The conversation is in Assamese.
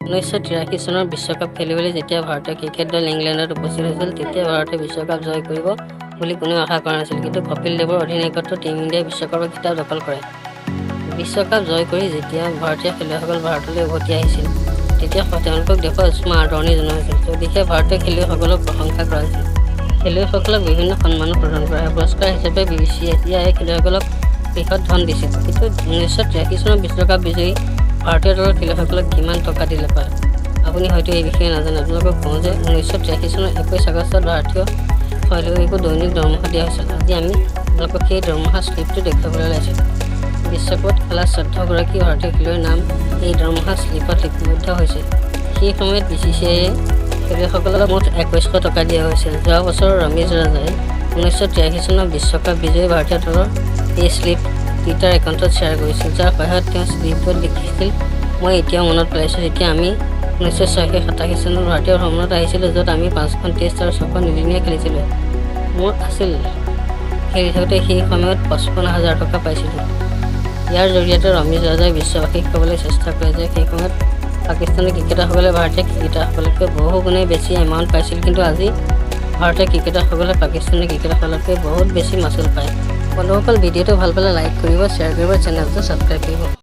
1983 চনৰ বিশ্বকাপ খেলিবলৈ যেতিয়া ভাৰতীয় ক্ৰিকেট দল ইংলেণ্ডত উপস্থিত হৈছিল, তেতিয়া ভাৰতে বিশ্বকাপ জয় কৰিব বুলি কোনেও আশা কৰা নাছিল। কিন্তু কপিল দেৱৰ অধিনায়কত্বত টীম ইণ্ডিয়াই বিশ্বকাপৰ খিতাপ দখল কৰে। বিশ্বকাপ জয় কৰি যেতিয়া ভাৰতীয় খেলুৱৈসকল ভাৰতলৈ উভতি আহিছিল, তেতিয়া তেওঁলোকক দেশৰ উষ্ম আদৰণি জনোৱা হৈছিল। চৌদিশে ভাৰতীয় খেলুৱৈসকলক প্ৰশংসা কৰা হৈছিল। খেলুৱৈসকলক বিভিন্ন সন্মানো প্ৰদান কৰা হয়। পুৰস্কাৰ হিচাপে বিচিচিআইয়ে খেলুৱৈসকলক বৃহৎ ধন দিছিল। কিন্তু 1983 চনৰ বিশ্বকাপ বিজয়ী ভাৰতীয় দলৰ খেলুৱৈসকলক কিমান টকা দিলে পায়, আপুনি হয়তো এই বিষয়ে নাজানে। আপোনালোকক কওঁ যে 1983 চনৰ 21 আগষ্টত ভাৰতীয় খেলুৱৈকো দৈনিক দৰমহা দিয়া হৈছিল। আজি আমি আপোনালোকক সেই দৰমহা শ্লিপটো দেখুৱাবলৈ ওলাইছোঁ। বিশ্বকাপত খেলা 14গৰাকী ভাৰতীয় খেলুৱৈৰ নাম এই দৰমহা শ্লিপত লিপিবদ্ধ হৈছে। সেই সময়ত বিচিচিআইয়ে খেলুৱৈসকলক মুঠ 2100 টকা দিয়া হৈছিল। যোৱা বছৰ ৰমিজ ৰাজাই 1983 চনৰ বিশ্বকাপ বিজয়ী ভাৰতীয় দলৰ এই শ্লিপ টুইটাৰ একাউণ্টত শ্বেয়াৰ কৰিছিল, যাৰ সহায়ত তেওঁ শ্লিপটোত লিখিছিল, "মই এতিয়াও মনত পেলাইছোঁ যেতিয়া আমি 1986-87 চনত ভাৰতীয় ভ্ৰমণত আহিছিলোঁ, য'ত আমি পাঁচখন টেষ্ট আৰু ছখন এদিনীয়া খেলিছিলোঁ। মোৰ আছিল খেলি থাকোঁতে সেই সময়ত 55,000 টকা পাইছিলোঁ।" ইয়াৰ জৰিয়তে ৰমিজ ৰাজাই বিশ্ববাসীক ক'বলৈ চেষ্টা কৰে যে সেই সময়ত পাকিস্তানী ক্ৰিকেটাৰসকলে ভাৰতীয় ক্ৰিকেটাৰসকলতকৈ বহু গুণে বেছি এমাউণ্ট পাইছিল, কিন্তু আজি ভাৰতীয় ক্ৰিকেটাৰসকলে পাকিস্তানী ক্ৰিকেটাৰসকলতকৈ বহুত বেছি মাচুল পায়। বন্ধুসকল, ভিডিঅ'টো ভাল পালে লাইক কৰিব, শ্বেয়াৰ কৰিব, চেনেলটো ছাবস্ক্ৰাইব কৰিব।